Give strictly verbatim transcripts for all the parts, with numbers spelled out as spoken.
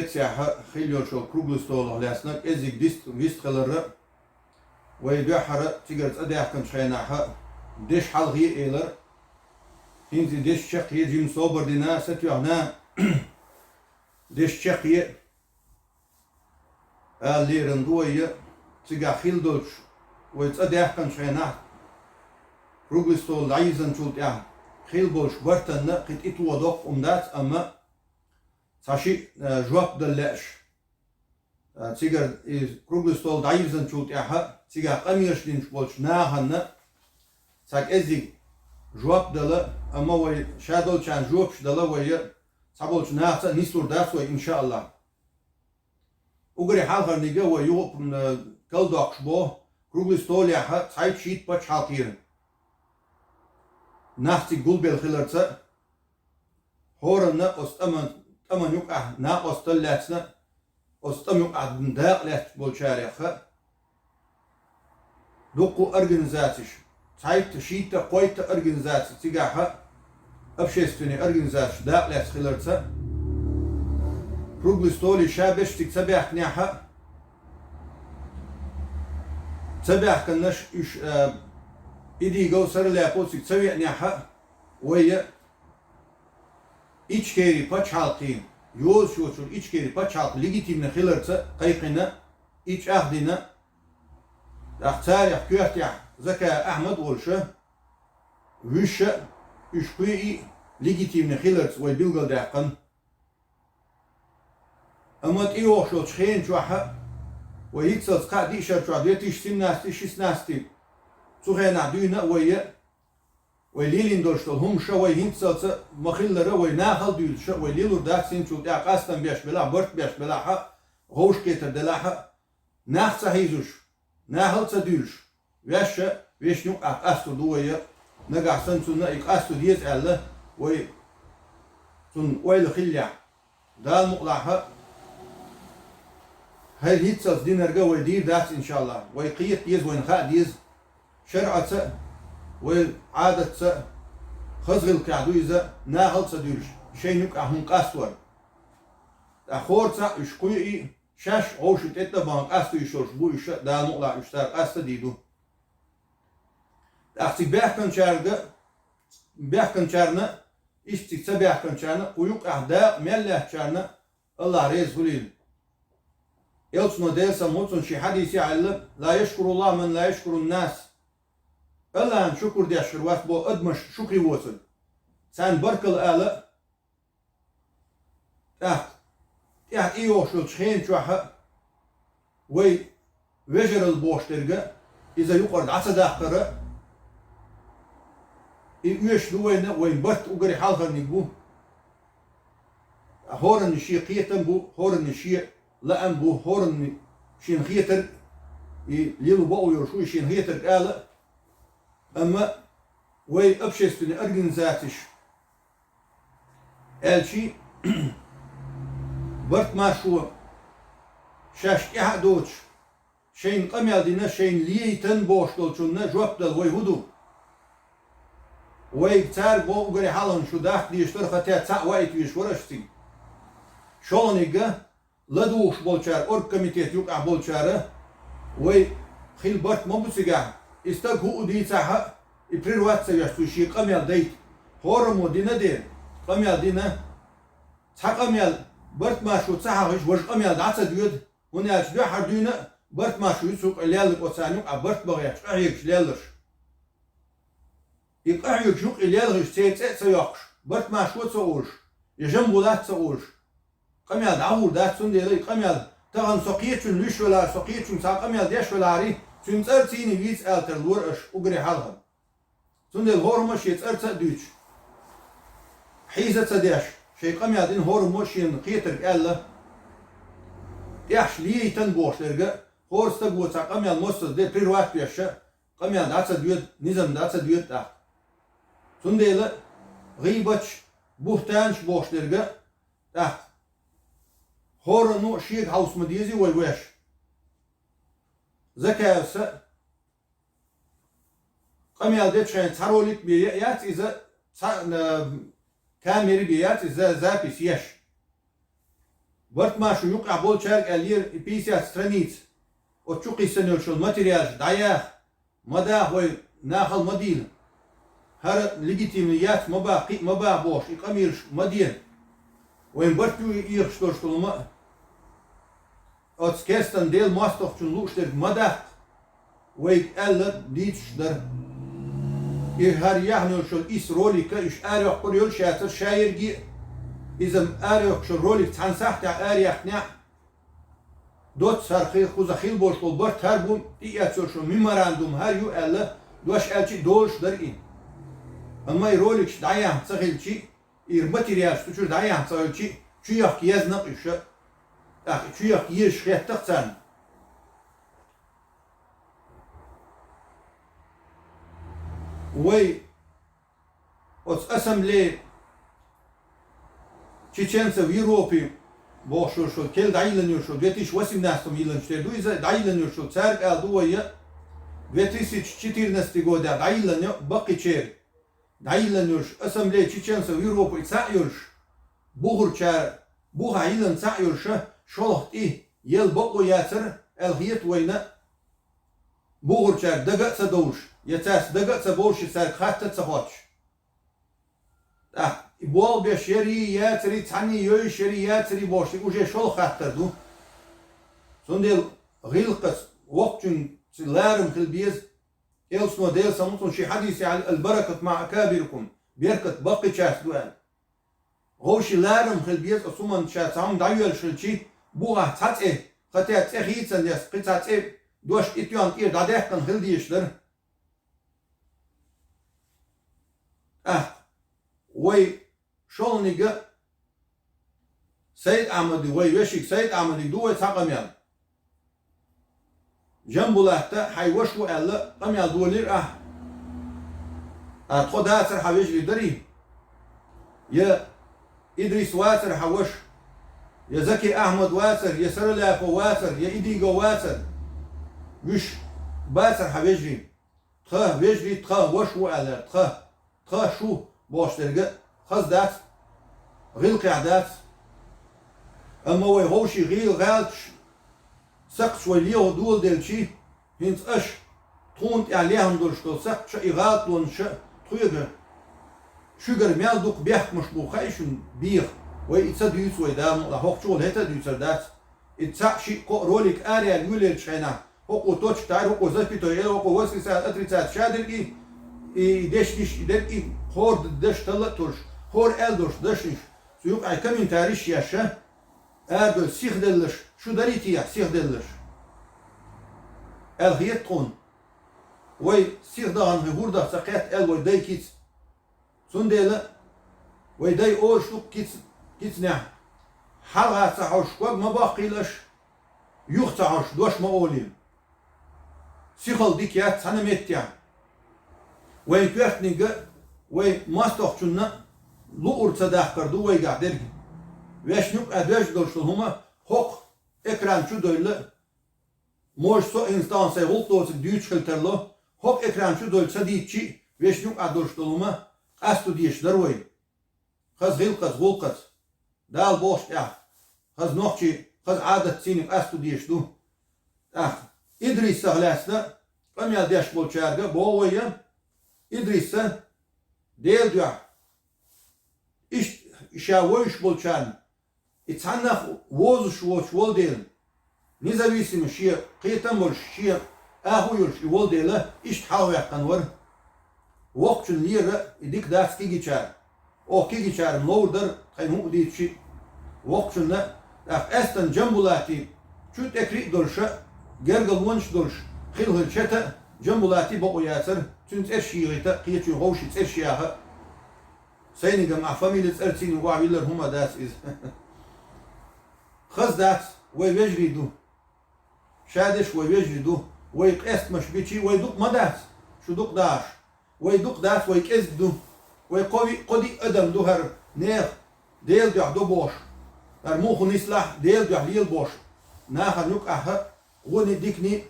Швецехь хилла йолчу круглый столах лаьцна кӀеззиг дист-, вистхиларра, вай дуьххьара цигара цӀа даьхкинчу хенахь деш хьалхе а элира, хӀинца и деш чекхъе жима собар дина, сатоьхна, деш чекхъе ала лерина ду вай, цигахь хилла долчу вай цӀа даьхкинчу хенахь, круглый стол дӀайирзинчул тӀаьхьа хилла болчу бартанна кхин тӀетоха доккха хӀума дац, амма цхьа шиъ, э, жоп дала лаьаш. Э, цигара и круглый стол дӀайирзинчул тӀаьхьа цигахь къамелаш динчу болчу нахана цхьа кӀеззиг жоп дала, амма вай ша долчарна жопаш дала вай цхьаболчу нахаца а нислур дац вай, иншааллахь. Уггаре хьалхарниг вай юха а, м, калдоккхуш боху, круглый столехь цхьайтта-шийтта пачхьалкхера нах цига гулбелла хиларца, хӀоранна оцу тӀаман, тӀаман юкъахь накъосталла лаьцна, оцу тӀам юкъахь дакъа лаьцна болчарех дуккха организацеш, цхьайтта, шийтта, кхойтта организаци цигахь, общественный организацеш дакъа лаьцна хиларца, круглый столе ша берш цига ца баьхкинехь, ца баьхкинарш уьш, а, и дийгал сара лаьпо цига ца веанехь, вай Ичкери пачхьалкхе, йозуш йоцург Ичкери пачхьалкх легитимна хиларца кхайкхина, и чӀагӀдина, тӀаккха царех коьртехь Закаев Ахьмад волуша, вуьшша, уьш кхоъ а легитимна хиларца вай билгалдаьккхина. Амма тӀейогӀуш йолчу хенан чохь а, вай хӀинццалц кхаа диъ шар чохь, две тысячи семнадцатый, шестнадцатый, цу хенахь дуьйна а вай, вай лелийна долуш долу хӀумаша вай хӀинццалца ма-хиллара, вай нахала а дуьйлуша, вай лелур дац, хӀинцул тӀаьхьа къастам беш белахь а, барт беш белахь а, гӀовшкхетар делахь а, нах ца хьийзуш, нахала ца дуьйлуш, ваьшша вешан юкъахь къастор ду вай, нагахь санна цунна и къасто деза аьлла, вай цунна ойла хиллехь. Дала мукъалахь, хӀара хӀинццалц динарг вай дийр дац, иншаллахь. Вай кхета деза, вайна хаа деза. ШарӀаца а, вай Ӏадатца а, хаза гӀиллакхехь ду иза, нахала а ца дуьйлуш, шайна юкъахь хӀума къастор. ТӀаккха хӀора цхьаъ уьш кхоъ а, шаьш гӀовши тӀе тӀе а бахана къасто йиш йолуш бу уьш, Дала мукъалахь уьш цара къаста а дийр ду. ТӀаккха цига баьхкинчаьрга, баьхкинчарна, иштта цига ца баьхкинчарна, кху юкъахь дакъа мел лаьцначарна АллахӀ реза хуьлийла. Элчано, Делан салам хуьлда цунна, шен хьадисехь аьлла: «Ла яшкуруллахӀ ман ла яшкурун нас». АллахӀна шукур деш хир вац боху адамаш шукхе воцург. Царна баркалла ала, тӀаккха тӀаьхьа тӀейогӀуш йолчу хенан чохь а вай вежаралла бохуш дерг а, иза юкъара дӀа ца даккхар а, и оьшуш ду вайна, вайн барт уггаре хьалхарниг бу. ХӀоранна шен кхетам бу, хӀоранна шен лаам бу, хӀоранна шена хетарг, и лело бакъо йолуш ву, и шена хетарг ала, амма вай общественный организацеш аьлчи, барт-маршо шаьш тӀаьхьа а доцуш, шайна къамел дина, шайна лейтан бохуш долчунна жоп дала вай хӀун ду? Вайга цара боху уггаре хьалхана шу дахка дезаш дара, хӀаьта цхьаъ ваийта везаш вара аша цига. ШолгӀаниг а, ладугӀуш болчара, оргкомитет юкъахь болчара, вай хила барт ма бу цигахь, и стаг хӀуъу дийцахь а, и прервать ца веш цуьнан шен къамел дайта. ХӀораммо дина де, къамел дина. Цхьа къамел барт-маршо ца хьахийча, важа къамел дӀа ца доьду, хӀунда аьлча дуьххьара дуьйна а барт-маршо ю цу юкъа лелла оцарна юкъа барт бан гӀерташ къахьоьгуш лелларш. И къахьоьгуш юкъа лелхаш церан цӀе а ца йоккхуш, барт-маршо а ца олуш, я жамбулат а ца олуш, къамел дӀагӀур дац, цундела и къамел тахана со кхечунна луьйш велахьара, со кхечунна цхьа къамел деш велахьара, цуьнан цӀарцийна вийца аьлла тарлора аша уггаре хьалха. Цундела хӀораммо шен цӀарца а дуьйцуш, хьийза а ца деш, шайн къамел дина хӀораммо шена хетарг аьлла, тӀехьаш лейтан бохуш дерг а, хӀора стаго цхьа къамел массаза де прервать веш а, къамел дӀа ца доьду, низам дӀа ца доьду тӀаккха. Цундела гӀийбаташ, бухӀтанаш бохуш дерг а тӀаккха хӀоранно а шега хьовса ма дезий вай веш. Закаевса къамел дечу хенахь цхьа ролик бен яц иза, цхьа, а, камера бен яц иза запись еш. Барт-Маршо юкъахь болчаьрга аьллера и пятьдесят страница. Оцу чу кхиссина йолуш йолу материалаш дӀаяха, ма даха вай, нахала ма дийла. ХӀара легитимный яц ма баха, кхин а ма баха бохуш, и къамелаш ма де. Вайн барт ю и ехаш долуш долу ма а. Оцу керстан Делан мостагӀчунна лууш дерг ма даккха. Вайга аьлла дийцуш дара. И хӀара яьхна йолуш йолу исс ролик а уьш арайоккхур йолуш яцара ша ерриге а. Иза арайоккхуш йолу ролик цхьана сахьтехь араяьккхинехь, доцца хӀара хи-, кхуза хила болуш болу барт хӀара бу, тӀеэцна йолуш йолу меморандум хӀара ю аьлла, дош аьлча а долуш дара и. Амма и роликаш дӀаяьхна ца хилча а, и материалаш цу чуьра дӀаяьхна ца хилча а, чу яхка езна-кх уьш. ТӀаккха чу яхка езаш хетта-кх царна. Вай оцу ассамблея чеченцев в Европе бохуш йолуш йолу керла дӀайиллина йолуш йолу, две тысячи восемнадцатом йиллинчу тера ду иза, дӀайиллина йолуш йолу, цаьрга аьлла ду вай, две тысячи четырнадцатый годехь дӀайиллина йо-, баккхийчеран дӀайиллина йолуш, ассамблея чеченцев в Европе цхьаъ йолуш, бухарчара, бухахь йиллина цхьаъ йолуша, шолгӀа тӀе яла бакъо яцара аьлла хета вайна, бухарчаьрга дага а ца довлуш, я цаьрца дага а ца бовлуш, я цаьрга хатта а ца хоттуш. ТӀаккха и болх беш ярий, яцарий, цхьанний йовзуш ярий, яцарий бохуш, и уже шолгӀа хаттар ду. Цундела гӀиллакхаца воккхачуьнца ларам хила беза, Элчано, Делан салам хуьлда цунна, шен хьадисехь аьлла: «Аль-баракату маӀа акабирикум», беркат баккхийчаьрца ду аьлла. Вовшийн ларам хила беза оцу хӀуманна, ша цхьа хӀума дӀайоьллуш хилча, бухахь цхьа цӀе, хӀетте цӀе хийцина яц, кхин цхьа цӀе дош итоьнна тӀера дӀадаьккхина хила дезаш дара. ТӀаккха вай шолгӀаниг а Сайд-Ахьмадиг, вай вешиг Сайд-Ахьмадиг ду вай цхьа къамел. Джамбулатта хьайн ваша ву аьлла, къамел долийра ахьа. А тхо дацара хьан вежарий дарий? Я Идрис вацара хьан ваша? Я Заки Ахьмад вацара, я Саралаьпо вацара, я Идиго вацара? Вуьш бацара хьан вежарий? Тхан вежарий, тхан ваша ву аьлла, тхан, тхан шу бохуш дерг а хаза дац, гӀиллакхехь дац. Амма вай вовшийн гӀийла гӀаьлташ, сакхташ вай лехо доладелча, хӀинца аша, тхуна тӀехь лехна долуш долу сакхташ а, и гӀалатлонаш а тхоьга, шуьгара мел дукха бехкамаш бу хаьий шуна беха, вай и ца дуьйцу вай, Дала мукъ лахь, хӀокху чухула хӀета а дуьйцур дац. И цхьаъ-шиъ-кхоъ ролик араяьлла йолаеллачу хенахь, хӀокхо точка тӀера, хӀокхо запятой элира, хӀокхо восклицательный, отрицательный, ша дерг и, и дешнаш, и дерг и, хӀора даш талла а толуш, хӀора аьлла долуш дашнаш, цу юкъахь комментарийш еш, арадовла сихделларш, шу дарий те сихделларш? Аьлла хета тхуна. Вай сихдахана хӀун хӀордах ца кхетта аьлла вай дай кица. Цундела вай дай олуш ду киц-, кицнехь: хьалха ца хьожуш ког ма боккхийла аша, юха ца хьожуш дош ма олийла. Сихалла дика яц цхьана меттехь. Вайн коьртаниг а, вай мостагӀчунна а луур ца даккхар ду вайгахь дерг. Вешна юкъа доьжна долуш долу хӀума хӀокху экран чу а довлла, Может, со инстанций гӀуллакх доцург дуьйцуш хила тарло, хӀокху экран чу а довлла ца дийцча а, вешна юкъахь долуш долу хӀума къасто дезаш дара вай. Хаза гӀиллакхаца, гӀуллакхаца, Дала бохучу тӀехь, хаза нохчийн, хаза Ӏадатцийн къасто дезаш ду. ТӀаккха Идриссах лаьцна къамел деш болчаьрга а боху вай, Идрисса Делан дуьхьа иштта ша вевзаш болчарна, и цхьа нах вовзуш воцуш волу дела, независимо шен кхетам а болуш, шен аху а йолуш и волу дела, иштта хьалхаваьккхина вара. Воккхачунна лера и дика дац кегийчара. Оха кегийчара-м ловр дара, тхайна хӀуъа дийцича а. Воккхачунна, тӀаккха Эстан Джамбулати чу тӀекри а долуша, гергарлонаш а долуш, хила хилча хӀета а, Джамбулати бакъо яцара, цуьнан цӀерш йигӀийта а, кхечуьнан вовшийн цӀерш яха а. Сайнигам ахь фамилия цӀарцийна охьавиллар хӀума дац иза. Хаза дац, вай вежарий ду. Ша деш вай вежарий ду. Вай къестамаш бичи, вай дукха ма дац, шу дукха дахаш. Вай дукха дац, вай кӀезиг ду. Вай кхо виъ, кхо диъ адам ду хӀара нехан Делан дуьхьа до бохуш. ХӀара муха нислахь, Делан дуьхьа лела бохуш. Нахана юкъахь а, гӀони дикани,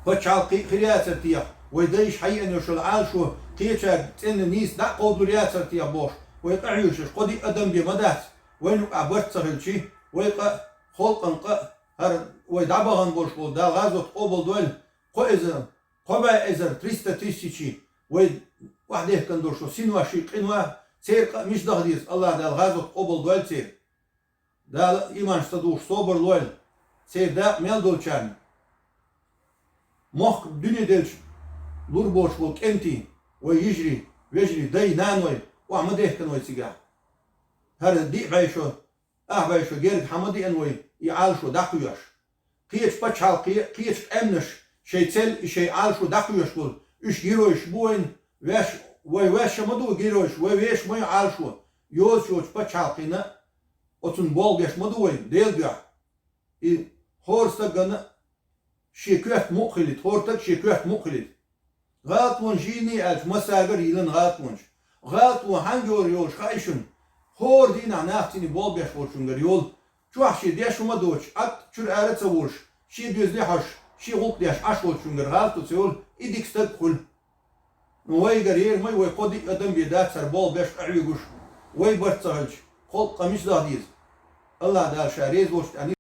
пачхьалкхий а хир яцара техьа, вай дайша хьаеана йолуш йолу Ӏалашо кхечаьрга цӀенна нийса дӀа а кховдалур яцара техьа бохуш, вай къахьоьгуш кхо-диъ адам бен ма дац, вайна юкъахь барт ца хилчий, Вай къа а, халкъан къа а, хӀара вай дӀабахана болуш болу Дала гӀазот къобалдойла, кхо эзар, кхо бӀе эзар, триста тысячи вай охьадехкана долуш долу синоший, къиноший, церан къа а мича даха деза, АллахӀ Дала гӀазот къобалдойла церан. Дала иманаш ца духуш собар лойла церан дакъа мел долчарна. Мохк дуьне делча лур боцуш болу кӀентий, вай йижарий, вежарий, дай, наной, охьа ма дехкана вай цигахь. ХӀара диъ бӀе шо, ах бӀе шо герга хьан ма деана вай и Ӏалашо дӀакхоьхьуш. Кхечу пачхьалкхе, кхечу къаьмнаш шайн цӀел и шайн Ӏалашо дӀакхоьхьуш болу, уьш геройш бу вайна, ваьш, вай ваьш ма ду геройш, вай вешан ма ю Ӏалашо, йозуш йоцу пачхьалкхина а оцунна болх беш ма ду вай, Делан дуьхьа. И хӀора стагана шен коьрта мукъа хилийта, хӀора стаг шен коьрта мукъа хилийта. ГӀалатонаш йийна аьлча, массаьргара а йиллина гӀалатонаш. ГӀалато хьаьнгара йолуш хаьа шуна, хӀора дийнахь нах цӀийне болх беш волчуьнгара йолу. Чохь шен деш хӀума доцуш, Ӏад чуьра ара а ца волуш, шен доьзале хьожуш, шен гӀуллакх деш Ӏаш волчуьнгара гӀалато ца йолу, и дика стаг хуьлу. Ну, вайгара ер ма ю, вай кхо-диъ адам бен дац хӀара болх беш къахьоьгуш. Вай барт ца хилча, халкъан къа мича даха деза? АллахӀ Дала Ша реза волчу тӀехь